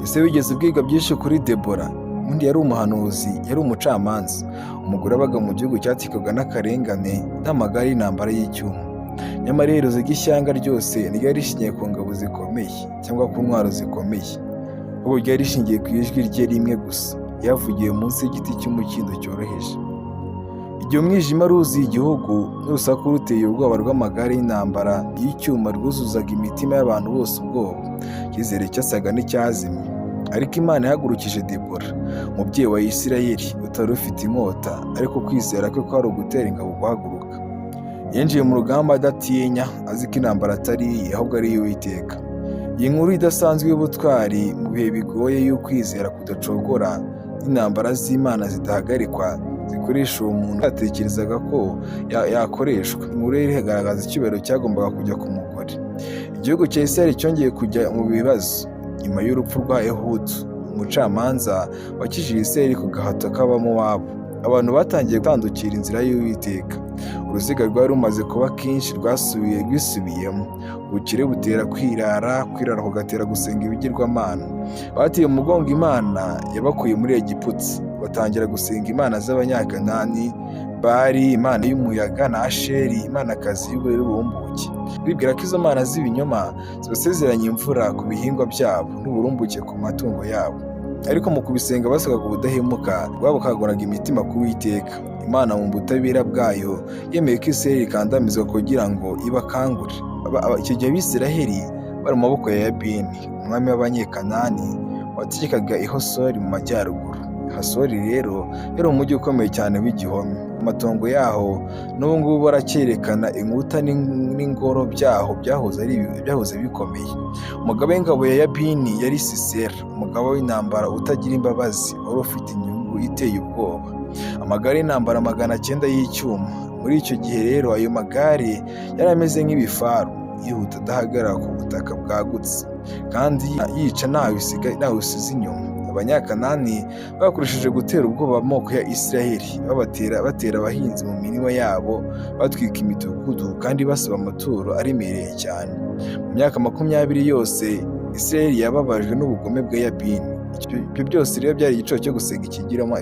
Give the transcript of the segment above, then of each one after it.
Ese wigeze ubwirwa byinshi kuri Debora? Ubundi yari umuhanuzi, yari umucamanza, umugore wabaga mu gihugu cyatikwaga n'akarengane n'amagare y'intambara y'icyuma. Nyamara iherezo ry'ishyanga ryose ntiryari rishingiye ku ngabo zikomeye cyangwa ku ntwaro zikomeye, ahubwo ryari rishingiye ku ijwi rye rimwe gusa, ryavugiwe munsi y'igiti cy'umukindo cyoroheje. Igihe umwijima wari wuzuye igihugu n'urusaku ruteye ubwoba rw'amagare y'intambara y'icyuma rwuzuzaga imitima y'abantu bose ubwoba, icyizere cyasaga n'icyazimye. Ariko Imana yahagurukije Debora, umubyeyi wa Isirayeli utari ufite inkota, ariko kwizera kwe kwari ugutera ingabo guhaguruka. Yinjiye mu rugamba adatinya, azi ko intambara atari iye ahubwo ari iy'Uwiteka. Iyi nkuru idasanzwe y'ubutwari mu bihe bigoye, y'ukwizera kudacogora n'intambara z'Imana zidahagarikwa zikoresha uwo muntu yatekerezaga ko yakoreshwa. Inkuru ye igaragaza icyubahiro cyagombaga kujya ku mugore. Igihugu cya Isirayeli cyongeye kujya mu bibazo nyuma y'urupfu rwa Ehudu, umucamanza wakijije Isirayeli ku gahato k'Abamowabu. Abantu batangiye gutandukira inzira y'Uwiteka. Uruziga rwari rumaze kuba kenshi rwasubiye rwisubiyemo. Ubukire butera kwirara, kwirara kugatera gusenga ibigirwamana. Bateye umugongo Imana yabakuye muri Egiputa, batangira gusenga imana z'Abanyakanani, Bali imana y'umuyaga na Asheri imanakazi y'uburumbuke. Bibwira ko izo mana z'ibinyoma zibasezeranya imvura ku bihingwa byabo n'uburumbuke ku matungo yabo. Ariko mu kubisenga basabaga ubudahemuka bwabakanguraga imitima ku Uwiteka. Imana mu butabera bwayo yemeye ko Isirayeli ikandamizwa kugira ngo ibakangure. Icyo gihe Abisiraheli bari mu maboko ya Yabini, umwami w'Abanyekanani wategekaga i Hasori mu majyaruguru. Hasori rero yari umujyi ukomeye cyane w'igihome. Amatongo yaho n'ubu ngubu aracyerekana inkuta n'ingoro byaho byahoze bikomeye. Umugaba w'ingabo ya Yabini yari Sisera, umugaba w'intambara utagira imbabazi, wari ufite inyungu iteye ubwoba, amagare y'intambara 900 y'icyuma. Muri icyo gihe rero ayo magare yari ameze nk'ibifaru, yihuta adahagarara ku butaka bwagutse, kandi yica ntawe usize inyuma. Abanyakanani bakoresheje gutera ubwoba amoko ya Isiraheli, babatera batera abahinzi mu mirima yabo, batwika imidugudu kandi basaba amaturo aremereye cyane. Mu myaka 20 yose Isiraheli yababajwe n'ubugome bwa Yabini. Ibyo byose rero byari igiciro cyo gusenga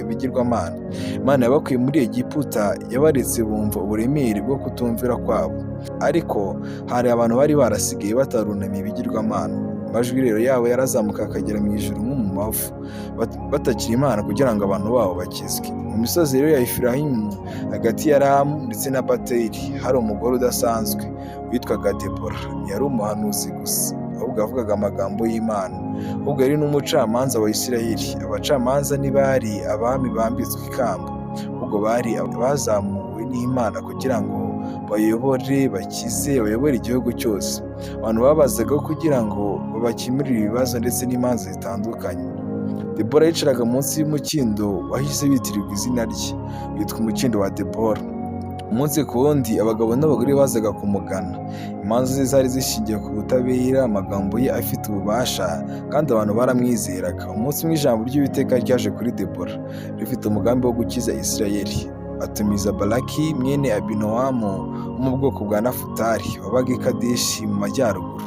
ibigirwamana. Imana yabakuye muri Egiputa yabaretse bumva uburemere bwo kutumvira kwabo. Ariko hari abantu bari barasigaye batarunamiye ibigirwamana. Amajwi rero yabo yarazamuka akagera mu ijuru nk'umubavu, batakira Imana kugira ngo abantu babo bakizwe. Mu misozi rero ya Efurayimu, hagati ya Ramu ndetse na Beteli, hari umugore udasanzwe witwaga Debora. Ntiyari umuhanuzi gusa, ahubwo yavugaga amagambo y'Imana. Ahubwo yari n'umucamanza wa Isirayeli. Abacamanza ntibari abami bambitswe ikamba, ahubwo bari abazamuwe n'Imana kugira ngo bayobore, bakize, bayobore igihugu cyose. Abantu babazagaho kugira ngo babakemurire ibibazo ndetse n'imanza zitandukanye. Debora yicaraga munsi y'umukindo wahise witirirwa izina rye, witwa umukindo wa Debora. Umunsi ku wundi abagabo n'abagore bazaga kumugana. Imanza ze zari zishingiye ku butabera, amagambo ye afite ububasha, kandi abantu baramwizeraga. Umunsi umwe ijambo ry'Uwiteka ryaje kuri Debora rifite umugambi wo gukiza Isirayeli. Atumiza Baraki mwene Abinowamu wo mu bwoko bwa Nafutali wabaga i Kadeshi mu majyaruguru.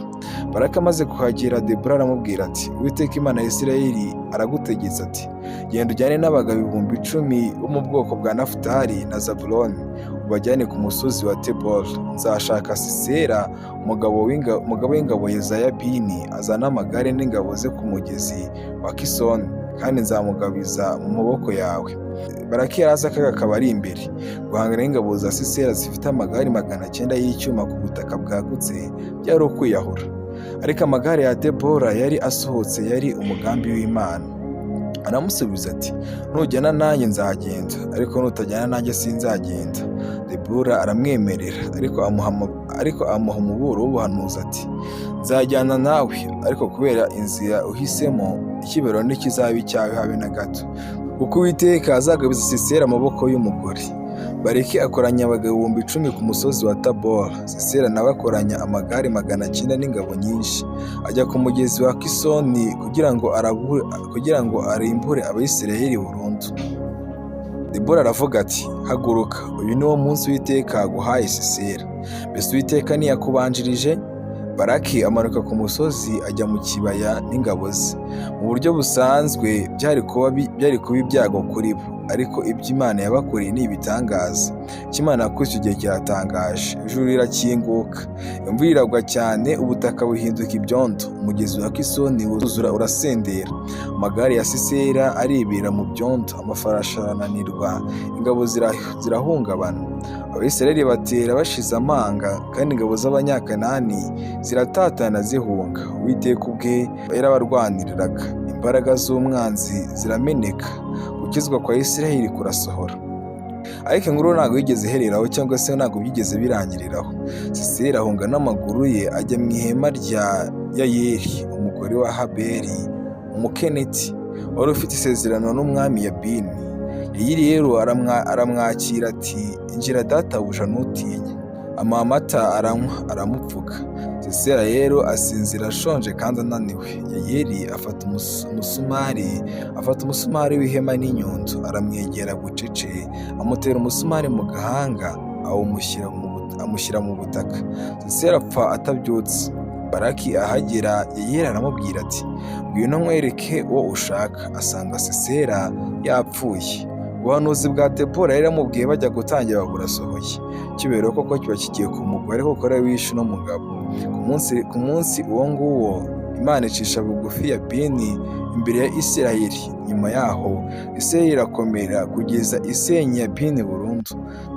Baraki amaze kuhagera, Debora aramubwira ati: "Uwiteka Imana ya Isirayeli aragutegetse ati: 'Genda ujyane n'abagabo 10,000 bo mu bwoko bwa Nafutali na Zabuloni, ubajyane ku musozi wa Tebori. Nzashaka Sisera umugaba w'ingabo za Yabini azane amagare n'ingabo ze ku mugezi wa Kisoni, kandi nzamugabiza mu maboko yawe.'" Baraki yari azi akaga kabari imbere. Guhangana n'ingabo za Sisera zifite amagare 900 y'icyuma ku butaka bwagutse byari ukwiyahura. Ariko amagare ya Debora yari asohotse, yari umugambi w'Imana. Aramusubiza ati: "Nujyana nanjye nzagenda, ariko nutajyana nanjye sinzagenda." Debora aramwemerera, ariko amuha umuburo w'ubuhanuzi ati: "Nzajyana nawe, ariko kubera inzira uhisemo, icyubahiro ntikizaba icyawe habe na gato, kuko Uwiteka azagabiza Sisera amaboko y'umugore." Baraki akoranya abagabo 10,000 ku musozi wa Tabora. Sisera nawe akoranya amagare 900 n'ingabo nyinshi, ajya ku mugezi wa Kisoni kugira ngo arimbure Abisirayeli burundu. Debora aravuga ati: "Haguruka, uyu ni wo munsi Uwiteka aguhaye Sisera. Mbese Uwiteka ntiyakubanjirije?" Baraki amanuka ku musozi ajya mu kibaya n'ingabo ze. Mu buryo busanzwe byari kuba ibyago kuri bo, ariko ibyo Imana yabakoreye ni ibitangaza. Icyo Imana yakoze icyo gihe kiratangaje. Ijuru rirakinguka, imvura iragwa cyane, ubutaka buhinduka ibyondo, umugezi wa Kisoni wuzura urasendera, amagare ya Sisera aribira mu byondo, amafarashi arananirwa, ingabo zirahungabana. Abisirayeli batera bashize amanga, kandi ingabo z'Abanyakanani ziratatana zihunga. Uwiteka ubwe yarabarwaniriraga, imbaraga z'umwanzi zirameneka, gukizwa kwa Isirayeli kurasohora. Ariko inkuru ntabwo yigeze ihereraho, cyangwa se ntabwo byigeze birangiriraho. Sisera ahunga n'amaguru ye ajya mu ihema rya Yayeli, umugore wa Haberi Umukeniti, wari ufite isezerano n'umwami Yabini. Yayeli rero aramwakira ati: "Injira databuja, ntutinye." Amuha amata aranywa, aramupfuka. Sisera rero asinzira ashonje kandi ananiwe. Yayeli afata umusumari w'ihema n'inyundo, aramwegera bucece, amutera umusumari mu gahanga, amushyira mu butaka. Sisera apfa atabyutse. Baraki ahagera, Yayeli aramubwira ati: "Ngwino nkwereke uwo ushaka." Asanga Sisera yapfuye. Ubuhanuzi bwa Debora yari yamubwiye bajya gutangira burasohoye. Icyubahiro koko kiba kigiye ku mugore, kuko ari we wishe uno mugabo. Ku munsi uwo nguwo Imana icisha bugufi Yabini imbere ya Isirayeli. Nyuma yaho Isirayeli irakomera kugeza isenye Yabini burundu.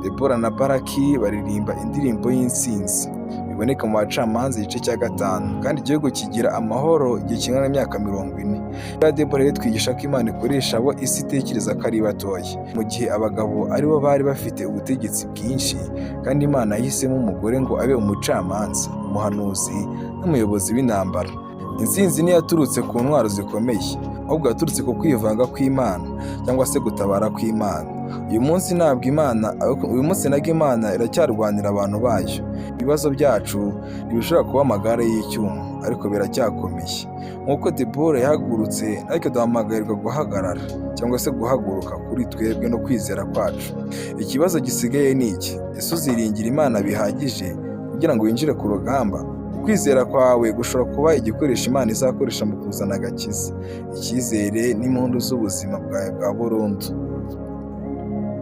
Debora na Baraki baririmba indirimbo y'intsinzi biboneka mu Bacamanza igice cya 5, kandi igihugu kigira amahoro igihe kingana n'imyaka 40. Debora rero twigisha ko Imana ikoresha abo isi itekereza ko ari batoya, mu gihe abagabo aribo bari bafite ubutegetsi bwinshi, kandi Imana yahisemo umugore ngo abe umucamanza, umuhanuzi n'umuyobozi w'intambara. Intsinzi ntiyaturutse ku ntwaro zikomeye, ahubwo yaturutse ku kwivanga kw'Imana cyangwa se gutabara kw'Imana. Uyu munsi nabwo Imana iracyarwanira abantu bayo. Ibibazo byacu ntibishobora kuba amagare y'icyuma, ariko biracyakomeye. Nk'uko Debora yahagurutse, natwe duhamagarirwa guhagarara cyangwa se guhaguruka kuri twebwe no kwizera kwacu. Ikibazo gisigaye ni iki: ese uziringira Imana bihagije kugira ngo winjire ku rugamba? Ukwizera kwawe gushobora kuba igikoresho Imana izakoresha mu kuzana agakiza, icyizere n'impundu z'ubuzima bwawe bwa burundu.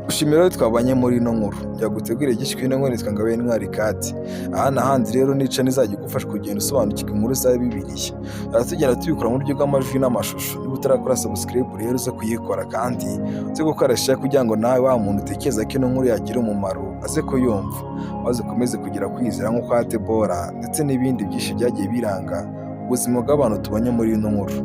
Gushimira rero twabanye muri ino nkuru byaguteguriye igishywa. Ino nkuru nitwa Ngabe Intwari Kati. Aha n'ahandi rero nica nizajya igufasha kugenda usobanukirwa inkuru za Bibiliya. Tuba tugenda tubikora mu buryo bw'amajwi n'amashusho. Niba utarakora subscribe rero, uze kuyikora, kandi uze gukora share kugira ngo nawe wa muntu utekereza ko ino nkuru yagira umumaro aze kuyumva, maze ukomeze kugira kwizera nk'uko Debora ndetse n'ibindi byinshi byagiye biranga ubuzima bw'abantu tubonye muri ino nkuru.